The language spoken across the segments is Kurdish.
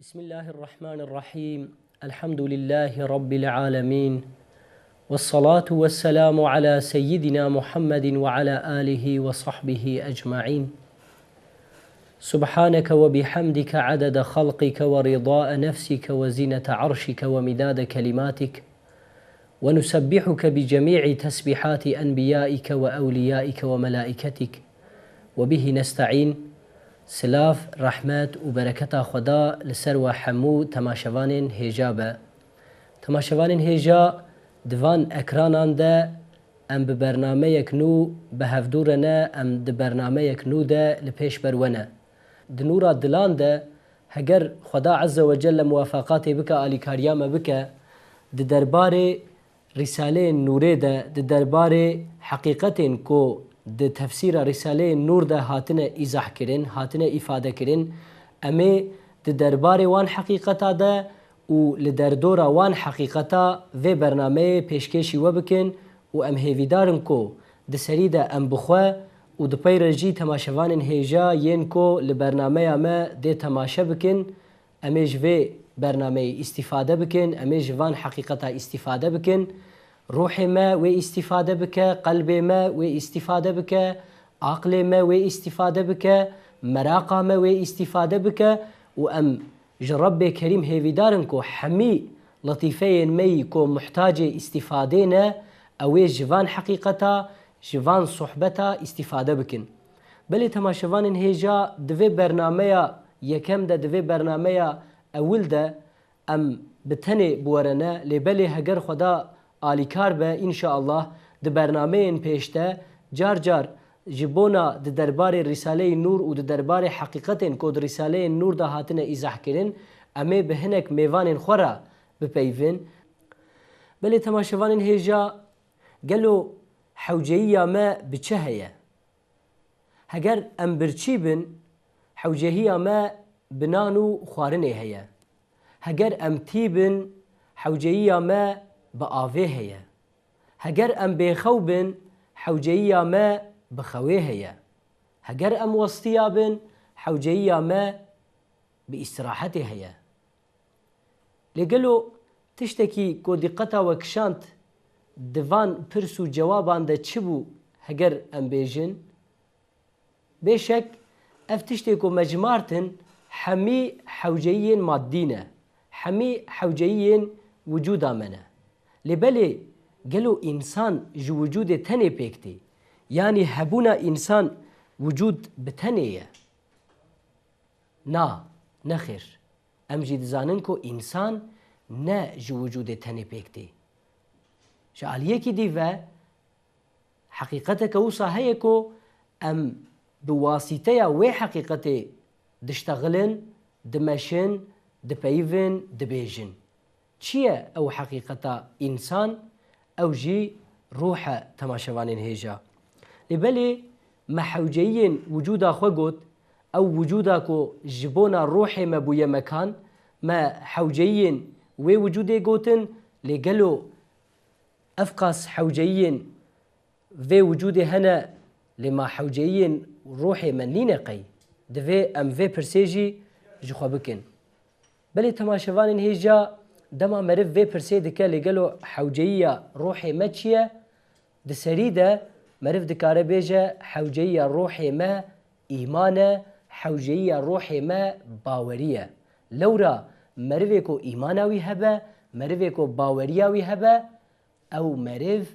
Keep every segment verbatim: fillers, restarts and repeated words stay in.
بسم الله الرحمن الرحيم. الحمد لله رب العالمين. والصلاة والسلام على سيدنا محمد وعلى آله وصحبه أجمعين. سبحانك وبحمدك عدد خلقك ورضاء نفسك وزنة عرشك ومداد كلماتك. ونسبحك بجميع تسبيحات أنبيائك وأوليائك وملائكتك. وبه نستعين. Silav, rehmet û bereketa Xweda li ser we hemû temaşevanên hêja be. Temaşevanên hêja, di van ekranan de em bi bernameyek nû bi hevdû re ne, em di bernameyek nû de li pêş ber we ne. Di nûra dilan de, heger Xweda Azze ve Celle muwefaqatê bike, alîkariya me bike, di derbarê Rîsaleyên Nûrê de, di derbarê heqîqetên ku di tefsîra Rîsaleyên Nûr de hatine îzah kirin, hatine îfade kirin, em ê di derbarê wan heqîqeta de û li derdora wan heqîqeta vê bernameyê pêşkêşî we bikin û em hêvîdar in ku di serî de em bi xwe û di pey re jî temaşevanên hêja yên ku li bernameya me dê temaşe bikin, em ê ji vê bernameyê îstîfade bikin, em ê ji van heqîqeta îstîfade bikin. Ruhê me wê îstîfade bike, qelbê me wê îstîfade bike, aqlê me wê îstîfade bike, meraqa me wê îstîfade bike û em ji Rebbê Kerîm hêvîdar in ku hemî letîfeyên me yî ku muhtacê îstîfadê ne, ew ê ji van heqîqeta, ji van sohbeta îstîfade bikin. Belê temaşevanên hêja, di vê bernameya yekem de, di vê bernameya ewil de em bi tenê bi we re ne, lê belê heger Xweda alîkar be, înşeallah, di bernameyên pêş de car car ji bona di derbarê Rîsaleyê Nûr û di derbarê heqîqetên ku di Rîsaleyê Nûr de hatine îzah kirin, em ê bi hinek mêvanên xwe re bipeyivin. Belê temaşevanên hêja, gelo hewceyiya me bi çi heye? Heger em birçî bin, hewcehiya me bi nan û xwarinê heye. Heger em tî bin, hewceyiya me bi avê heye. Heger em bêxew bin, hewceyiya me bi xewê heye. Heger em westiya bin, hewceyiya me bi îstirahetê heye. Lê gelo tiştekî ku dîqeta we kişand di van pirs û cewaban de çi bû, heger em bêjin? Bêşek, ev tiştê ku me jimartin, hemî hewceyiyên maddî ne, hemî hewceyiyên wicûda me ne. Lê belê gelo însan ji wicûdê tenê pêk tê? Yanî hebûna însan wicûd bi tenê ye? Na, nexêr. Em jî dizanin ku însan ne ji wicûdê tenê pêk tê. Ji aliyekî dî ve, heqîqeteke wisa heye ku em bi wasîteya wê heqîqetê diştexilin, dimeşin, dipeyivin, dibêjin. Çi ye ew heqîqeta însan? Ew jî ruh e, temaşevanên hêja. Lê belê me hewceyiyên wicûda xwe got, ew wicûda ku ji bona ruhê me bûye mekan, me hewceyiyên wê wicûdê gotin, lê gelo ev qas hewceyiyên vê wicûdê hene, lê ma hewceyiyên ruhê me nîne qey? Divê em vê pirsê jî ji xwe bikin. Belê temaşevanên hêja, dema meriv vê pirsê dike, lê gelo hewceyiya ruhê me çi ye? Di serî de meriv dikare bêje, hewceyiya ruhê me îman e, hewceyiya ruhê me bawerî ye. Lewra merivê ku îmana wî hebe, merivê ku baweriya wî hebe, ew meriv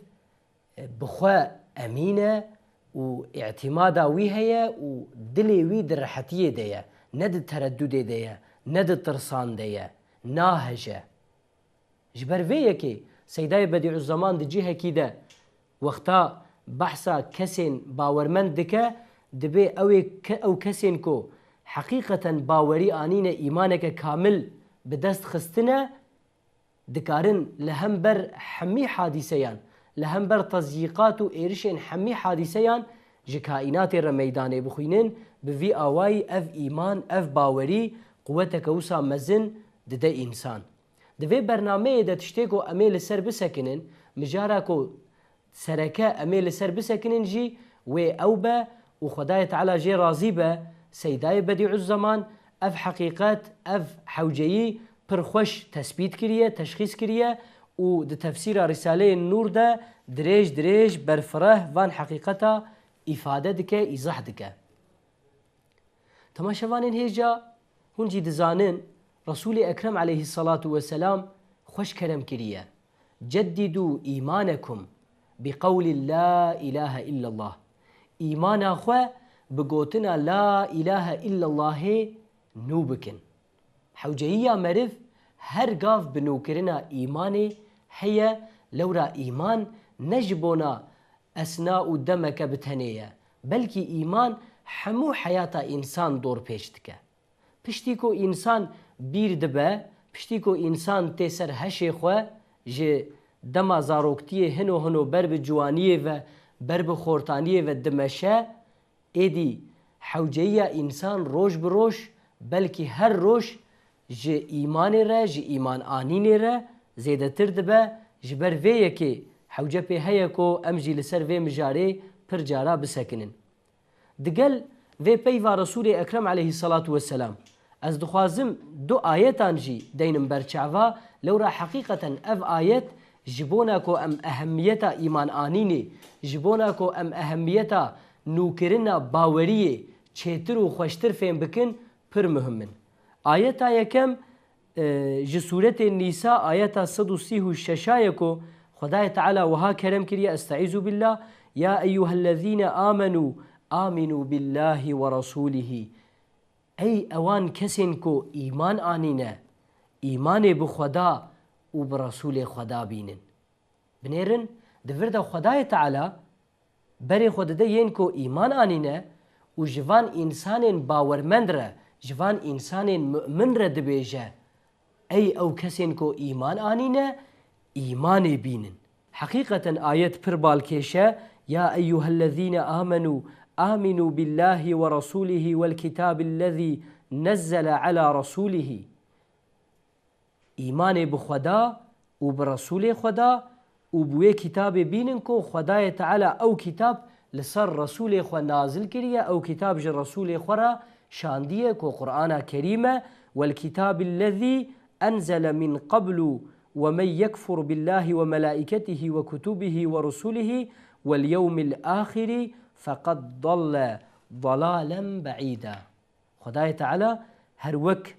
bi xwe emîn e û îtîmada wî heye û dilê wî di rehetiyê de ye, ne di tereddudê de ye, ne di tirsan de ye, naheje. Ji ber vê yekê Seydayê Bedîuzzeman di cihekî de wexta behsa kesên bawermend dike, dibê ew ê ke-, ew kesên ku heqîqeten bawerî anîne, îmaneke kamil bi dest xistine, dikarin li hember hemî hadîseyan, li hember tezyîqat û êrişên hemî hadîseyan ji kaînatê re meydanê bixwînin, bi vî awayî ev îman, ev bawerî quweteke wisa mezin dide însan. Di vê bernameyê de tiştê ku em ê li ser bisekinin, mijara ku sereke em ê li ser bisekinin jî wê ew be û Xwedayê Teala jê razî be, Seydayê Bedîuzzeman Ev heqîqet, ev hewceyî pir xweş tesbît kiriye, teşxîs kiriye û di tefsîra Rîsaleyê Nûr de dirêj dirêj berfireh van heqîqeta îfade dike, îzah dike. Temaşevanên hêja, hûn jî dizanin, Resûlê Ekrem aleyhissalatu vesselam xweş kerem kiriye. Ceddidû îmanekum bi qewlî la îlahe illallah. Îmana xwe bi gotina la îlahe illallahê nû bikin. Hewceyiya meriv her gav bi nûkirina îmanê heye, lewra îman ne ji bona esna û demeke bi tenê ye, belkî îman hemû heyata însan dorpêç dike. Piştî ku însan bîr dibe, piştî ku însan tê ser heşê xwe, ji dema zaroktiyê hino hino ber bi ciwaniyê ve, ber bi xortaniyê ve dimeşe, êdî hewceyiya însan roj bi roj, belkî her roj ji îmanê re, ji îman anînê re zêdetir dibe. Ji ber vê yekê hewce pê heye ku em jî li ser vê mijarê pir cara bisekinin. Digel vê peyva Resûlê Ekrem aleyhissalatu vesselam, ez dixwazim du ayetan jî deynim ber çava, lewra heqîqeten ev ayet ji bona ku em ehemmiyeta îman anînê, ji bona ku em ehemmiyeta nûkirina baweriyê çêtir û xweştir fêm bikin, pir muhim in. Ayeta yekem, e, ji sûretê Nîsa ayeta sed û sî û şeş ye ku Xwedayê Teala wiha kerem kiriye, Estaizu billah, "Ya eyyuhellezîne amenû, amînû billahî we resûlihî." Ey ewan kesên ku îman anîne, îmanê bi Xweda û bi Resûlê Xweda bînin. Binêrin, di vir de Xwedayê Teala berê xwe dide yên ku îman anîne û ji van însanên bawermend re, ji van însanên mu'min re dibêje, Ey ew kesên ku îman anîne, îmanê bînin. Heqîqeten ayet pir balkêş e, "Ya eyyuhellezîne amenû, amînû billahî we resûlihî wel kitâbillezî nezzele elâ resûlihî." Îmanê bi Xweda û bi Resûlê Xweda û bi wê kitabê bînin ku Xwedayê Teala ew kitab li ser Resûlê xwe nazil kiriye, ew kitab ji Resûlê xwe re şandiye ku Qur'ana Kerîm e, "Wel kitabillezî enzele min qablu ve men yekfur billahi ve melaiketihi ve kutubihi ve rusulihi vel yewmil ahiri feqad dalle dalalen be'îda." Xwedayê Teala her wek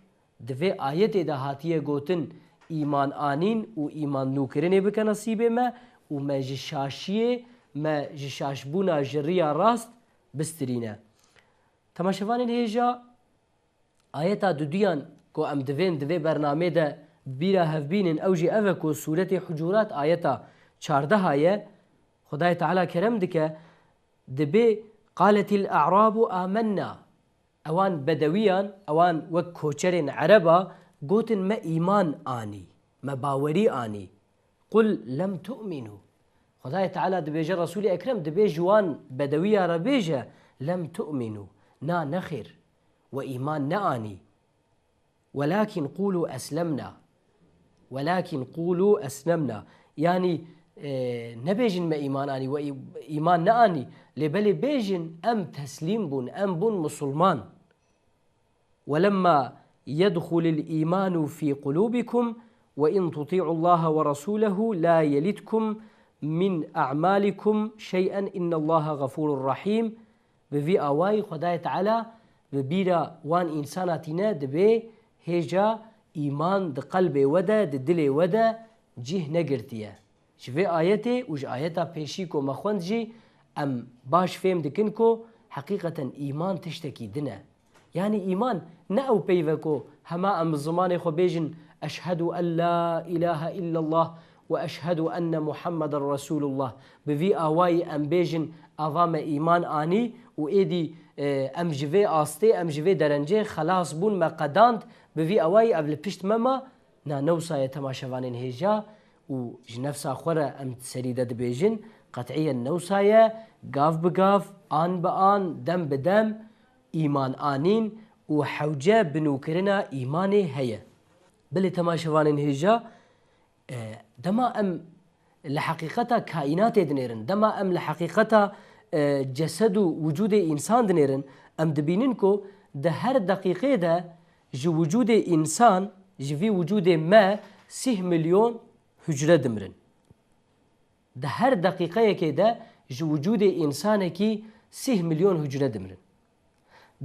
di vê ayetê de hatiye gotin, îman anîn û îman nûkirinê bike nesîbê me û me ji şaşiyê, me ji şaşbûna ji riya rast bistirîne. Temaşevanên hêja, ayeta duduyan ku em divên di vê bernamê de bîra hev bînin, ew jî ev e ku Sûretê Hucurat ayeta çardeha ye. Xwedayê Teala kerem dike, dibê, "Qaletil a'rabu amenna." Ewan bedewiyan, ewan wek koçerên ereba gotin, "Me îman anî, me bawerî anî." "Qul lem tu'minu." Xwedayê Teala dibêje, Resûlê Ekrem dibê ji wan bedewiya re bêje, "Lem tu'minu." Na, nexêr, we îman neanî. "Welakin qulu eslemna." "Welakin qulu eslemna." Yanî, e, nebêjin me îman anî, we î-, îman neanî. Lê belê bêjin, "Em teslîm bûn, em bûn musulman." "Welemma yedxulil îmanu fî qulûbikum ve in tuti'ullaha ve rasûlehu la yelitkum min a'malikum şey'en innallaha gafurur rahîm." Bi vî awayî Xwedayê Teala bi bîra wan însana tîne, dibê hêja îman di qelbê we de, di dilê we de cih negirtiye. Ji vê ayetê û ji ayeta pêşî ku me xwend jî em baş fêm dikin ku heqîqeten îman tiştekî din e. Yanî îman ne ew peyv e ku hema em bi zimanê xwe bêjin, "Eşhedû en la îlahe illallah ve eşhedû enne Muhammeden Resûlullah." Bi vî awayî em bêjin, "Ava me îman anî û êdî, e, em ji vê astê, em ji vê derencê xelas bûn, me qedand." Bi vî awayî ev li pişt me ma. Na, ne wisa ye, temaşevanên hêja, û ji nefsa xwe re em serî de dibêjin, qet'iyen ne wisa ye, gav bi gav, an bi an, dem bi dem, îman anîn û hewce binûkirina îmanê heye. Belê temaşevanên hêja, e, dema em li heqîqeta kaînatê dinêrin, dema em li heqîqeta, e, cesed û wicûdê însan dinêrin, em dibînin ku di her deqîqê de Ji wicûdê însan, ji vî wicûdê me sîh milyon hucre dimirin. Di her deqîqeyekê de ji wicûdê însanekî sîh milyon hucre dimirin.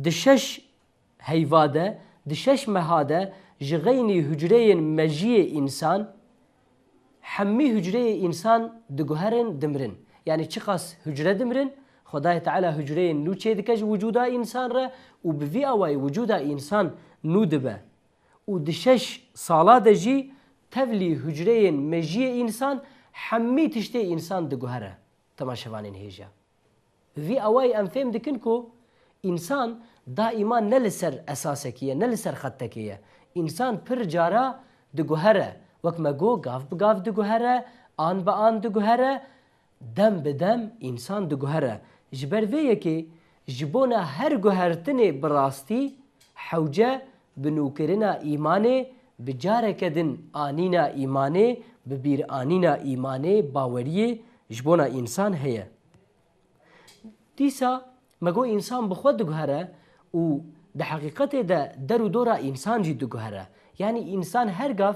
Di şeş heyva de, di şeş meha de ji xeynî hucreyên mejiyê însan, hemî hucreyê însan diguherin dimirin. Yanî çiqas hucre dimirin, Xwedayê Teala hucreyên nû çêdike ji wicûda însan re û bi vî awayî wicûda însan nû dibe. Û di şeş sala de jî tevlî hucreyên mejiyê însan hemî tiştê însan diguhere. Temaşevanên hêja. Bi vî awayî em fêm dikin ku însan daîma ne li ser esasekî ye, ne li ser xettekê ye. Însan pir cara diguhere. Wek me got, gav bi gav diguhere, an bi an diguhere, dem bi dem însan diguhere. Ji ber vê yekê ji bona her guhertinê bi rastî hewce bi nûkirina îmanê, bi careke din anîna îmanê, bi bîranîna îmanê, baweriyê ji bona însan heye. Dîsa me got însan bi xwe diguhere û di heqîqetê de der û dora însan jî diguhere. Yanî însan her gav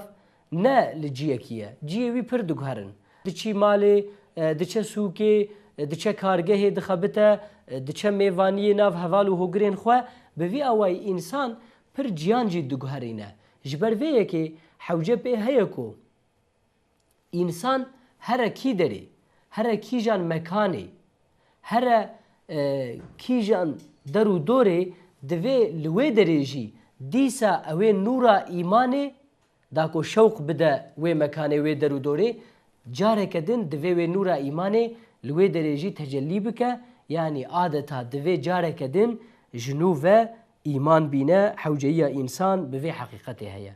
ne li ciyekî ye. Ciyê wî pir diguherin. Diçî malê, e, diçe sûkê, e, diçe kargehê dixebite, e, diçe mêvaniyê nav heval û hogirên xwe. Bi vî awayî însan pir ciyan jî diguherîne. Ji ber vê yekê hewce pê heye ku însan here kî derê, here kîjan mekanê, here, e, kîjan der û dorê divê li wê derê jî dîsa ew ê nûra îmanê da ku şewq bide wê mekanê, wê der û dorê, careke din divê wê nûra îmanê li wê derê jî tecellî bike, yanî adeta divê careke din ji nû ve îman bîne, hewceyiya însan bi vê heqîqetê heye.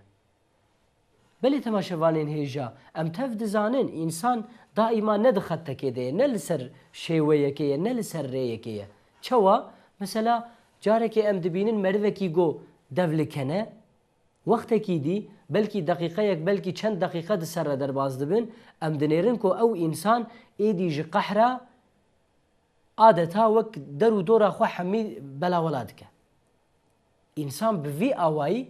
Belê temaşevanên hêja, em tev dizanin, însan daîma ne di xettekê de ye, ne li ser şêweyekê ye, ne li ser rêyekê ye. Çawa? Mesela, carekê em dibînin merivekî go dev li kene, wextekî dî, belkî deqîqeyek, belkî çend deqîqe di ser re derbas dibin, em dinêrin ku ew însan êdî ji qehra adeta wek der û dora xwe hemî belawela dike. Însan bi vî awayî,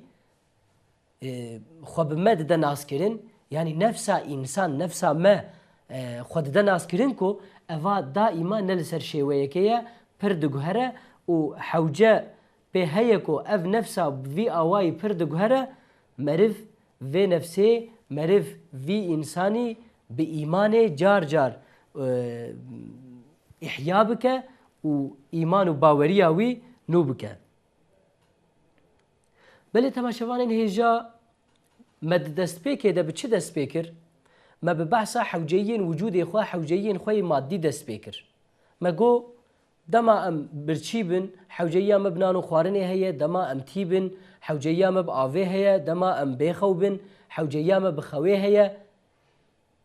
e, xwe bi me dide naskirin, yanî nefsa însan, nefsa me, e, xwe dide naskirin ku eva daîma ne li ser şêweyekê ye, pir diguhere û hewce pê heye ku ev nefsa bi vî awayî pir diguhere, meriv vê nefsê, meriv vî însanî bi îmanê car car, e, îhya bike û îman û baweriya wî nû bike. Belê temaşevanên hêja, me di destpêkê de bi çi dest pê kir? Me bi behsa hewceyiyên wicûdê xwe, hewceyiyên xwe yê maddî dest pê kir. Me got, dema em birçî bin, hewceyiya me bi nan û xwarinê heye, dema em tî bin, hewceyiya me bi avê heye, dema em bêxew bin, hewceyiya me bi xewê heye.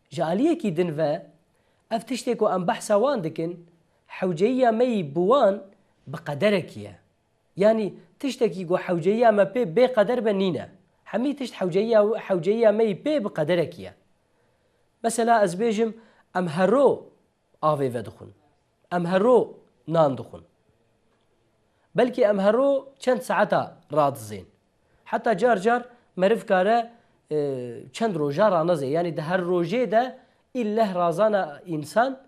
Ji aliyekî din ve, ev tiştê ku em behsa wan dikin, hewceyiya me yî bi wan bi qederekî ye. Yanî tiştekî ku hewceyiya me pê bê qeder be nîne. Hemî tişt hewceyiya, hewceyiya me yî pê bi qederekî ye. Mesela ez bêjim, em hero avê vedixwin. Em hero nan dixwin. Belkî em hero çend saeta radizên. Heta car car meriv kare, e, çend roja ranezê. Yanî di her rojê de îlleh razana însan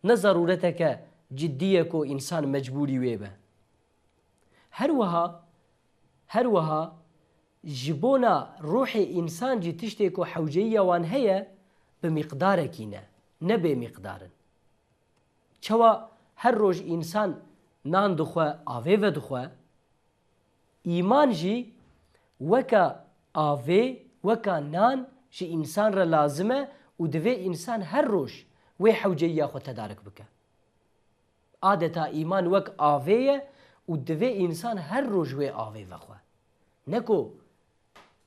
ne zerûreteke ciddî ye ku însan mecbûrî wê be. Her wiha, her wiha ji bona ruhê însan jî tiştê ku hewceyiya wan heye, bi mîqdarekî ne, ne bê mîqdar in. Çawa her roj însan nan dixwe, avê vedixwe, îman jî weka avê, weka nan ji însan re lazim e û divê însan her roj wê hewceyiya xwe tedarik bike. Adeta îman wek avê ye û divê însan her roj wê avê vexwe. Ne ku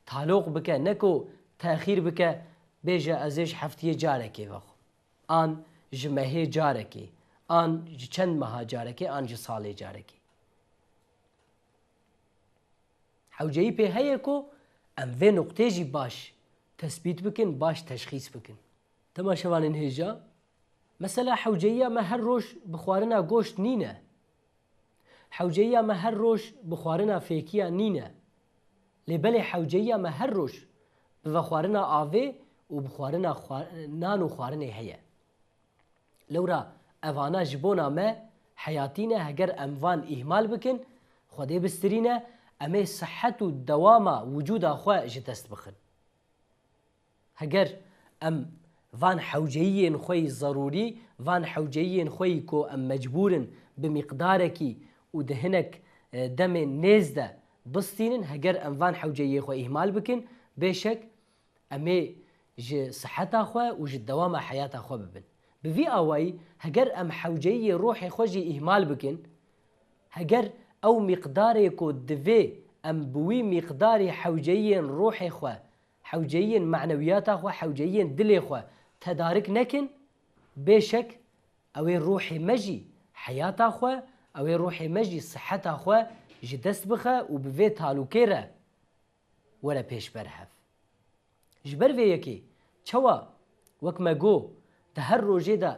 taloq bike, ne ku texîr bike, bêje ez ê ji heftiyê carekê vexwim. An ji mehê carekê, an ji çend meha carekê, an ji salê carekê. Hewceyî pê heye ku em vê nuqtê jî baş tesbît bikin, baş teşxîs bikin. Temaşevanên hêja, mesela hewceyiya me her roj bi xwarina goşt nîne. Hewceyiya me her roj bi xwarina fêkiya nîne. Lê belê hewceyiya me her roj bi vexwarina avê û bi xwarina xwa-, nan û xwarinê heye. Lewra evana ji bona me heyatî ne, heger em van îhmal bikin, Xwedê bistirîne, em ê sihet û dewama wicûda xwe ji dest bixin. Heger em van hewceyiyên xwe yî zerûrî, van hewceyiyên xwe yî ku em mecbûr in bi mîqdarekî û di hinek, e, demên nêz de bistînin, heger em van hewceyiyê xwe îhmal bikin, bêşek em ê ji siheta xwe û ji dewama heyata xwe bibin. Bi vî awayî, heger em hewceyiyê ruhê xwe jî îhmal bikin, heger ew mîqdarê ku divê em bi wî mîqdarî hewceyiyên ruhê xwe, hewceyiyên manewiyata xwe, hewceyiyên dilê xwe tedarik nekin, bêşek ew ê ruhê me jî heyata xwe, ew ê ruhê me jî siheta xwe ji dest bixe û bi vê talûkê re were pêşber hev. Ji ber vê yekê, çawa, wek me got, di her rojê de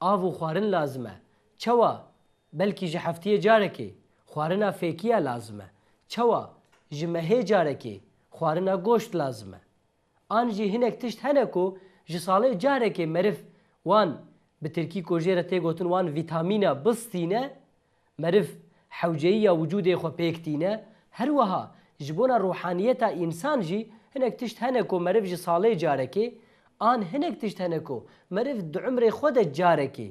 av û xwarin lazim e? Çawa, belkî ji heftiyê carekê xwarina fêkiya lazim e? Çawa, ji mehê carekê xwarina goşt lazim e? An jî hinek tişt hene ku ji salê carekê meriv wan, bi tirkî ku jê re tê gotin, wan vîtamîna bistîne, meriv hewceyiya wicûdê xwe pêk tîne. Her wiha ji bona ruhaniyeta însan jî hinek tişt hene ku meriv ji salê carekê, an hinek tişt hene ku meriv di umrê xwe de carekê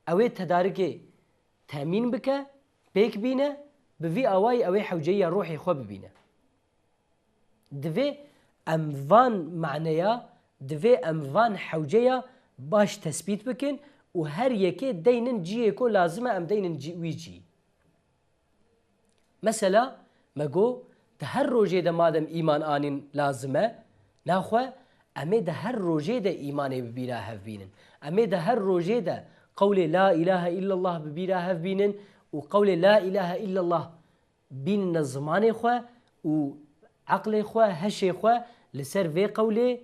ew ê tedarikê temîn bike, pêk bîne, bi vî awayî ew ê hewceyiya ruhê xwe bibîne. Divê em van maneya, divê em van hewceya baş tespît bikin û her yekê deynin cihê ku lazim e em deynin cî-, wî cî. Mesela, me got, di her rojê de madem îman anîn lazim e, naxwe em ê di her rojê de îmanê bi bîra hev bînin. Em ê di her rojê de qewlê La ilahe illallah bi bîra hev bînin û qewlê La ilahe illallah bînine zimanê xwe û eqlê xwe, heşê xwe li ser vê qewlê,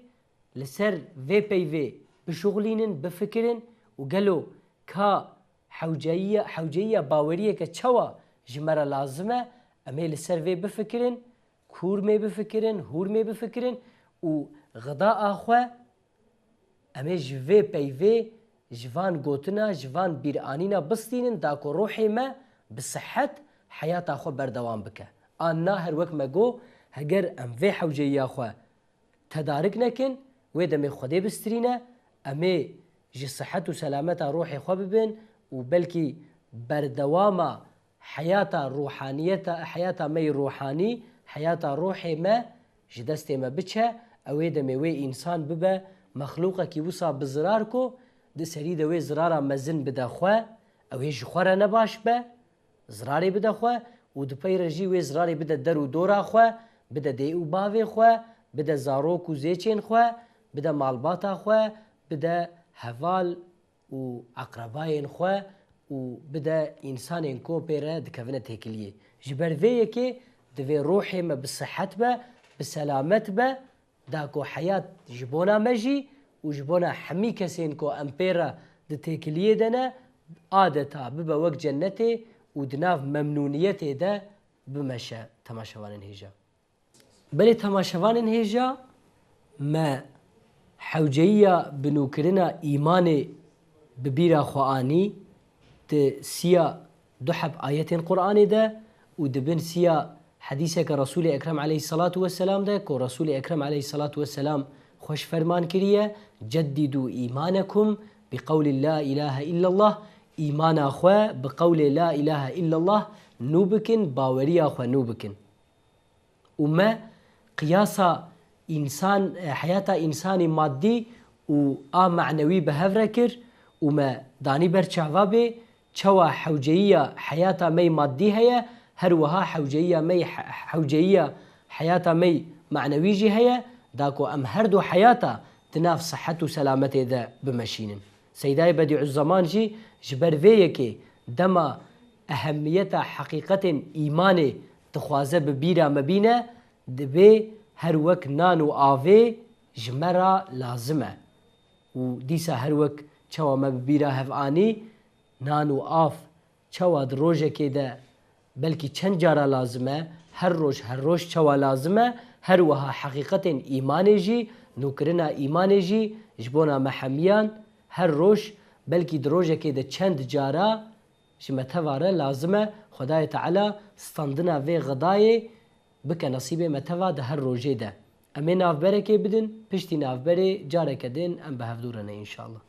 li ser vê peyvê bişuxulînin, bifikirin û gelo ka hewceyiya, hewceyiya baweriyeke çawa ji me re lazim e, em ê li ser vê bifikirin, kûrmê bifikirin, hûrmê bifikirin û xidaa xwe Em ê ji vê peyvê, ji van gotina, ji van bîranîna bistînin da ku ruhê me bi sihet heyata xwe berdewam bike. An na her wek me got, heger em vê hewceyiya xwe tedarik nekin, wê demê Xwedê bistirîne, em ê ji sihet û selameta ruhê xwe bibin û belkî berdewama heyata ruhaniyeta, heyata me yê ruhanî, heyata ruhê me ji destê me biçe, ew ê demê wê însan bibe mexlûqekî wisa bi zirar ku di serî de wê zirara mezin bide xwe, ew ê ji xwe re nebaş be, zirarê bide xwe û di pey re jî wê zirarê bide der û dora xwe, bide dê û bavê xwe, bide zarok û zêçên xwe, bide malbata xwe, bide heval û eqrebayên xwe û bide însanên ku pê re dikevine têkiliyê. Ji ber vê yekê divê ruhê me bi sihet be, bi selamet be, da ku heyat ji bona me jî û ji bona hemî kesên ku em pê re di têkiliyê de ne, adeta bibe wek cennetê û di nav memnûniyetê de bimeşe, temaşevanên hêja. Belê temaşevanên hêja, me hewceyiya binûkirina îmanê bi bîra xwe anî, di siya du heb ayetên Qur'anê de û di bin siya hedîseke Resûlê Ekrem aleyhisselatu vesselam de, ku Resûlê Ekrem aleyhisselatu vesselam xweş ferman kiriye, "Ceddidû îmanekum bi qewlî la ilahe illallah", îmana xwe bi qewlê la ilahe illallah nû bikin, baweriya xwe nû bikin. Û me qiyasa însan, e, heyata însanî maddî û a manewî bi hev re kir û me danî ber çava bê, çawa hewceyiya heyata me yê maddî heye, her wiha hewceyiya me yê he-, hewceyiya heyata me yê manewî jî heye, da ku em her du heyata di nav sihet û selametê de bimeşînin. Seydayê Bedîuzzeman jî ji ber vê yekê dema ehemmiyeta heqîqetên îmanê dixwaze bi bîra me bîne, dibê her wek nan û avê ji me re lazim e. Û dîsa her wek çawa me bi bîra hev anî, nan û av çawa di rojekê de Belkî çend cara lazim e, her roj, her roj çawa lazim e, her wiha heqîqetên îmanê jî, nûkirina îmanê jî ji bona me hemiyan her roj, belkî di rojekê de çend cara ji me teva re lazim e. Xwedayê Teala standina vê xidayê bike nesîbê me teva di her rojê de. Em ê navberekê bidin, piştî navberê careke din em bi hevdû re ne înşallah.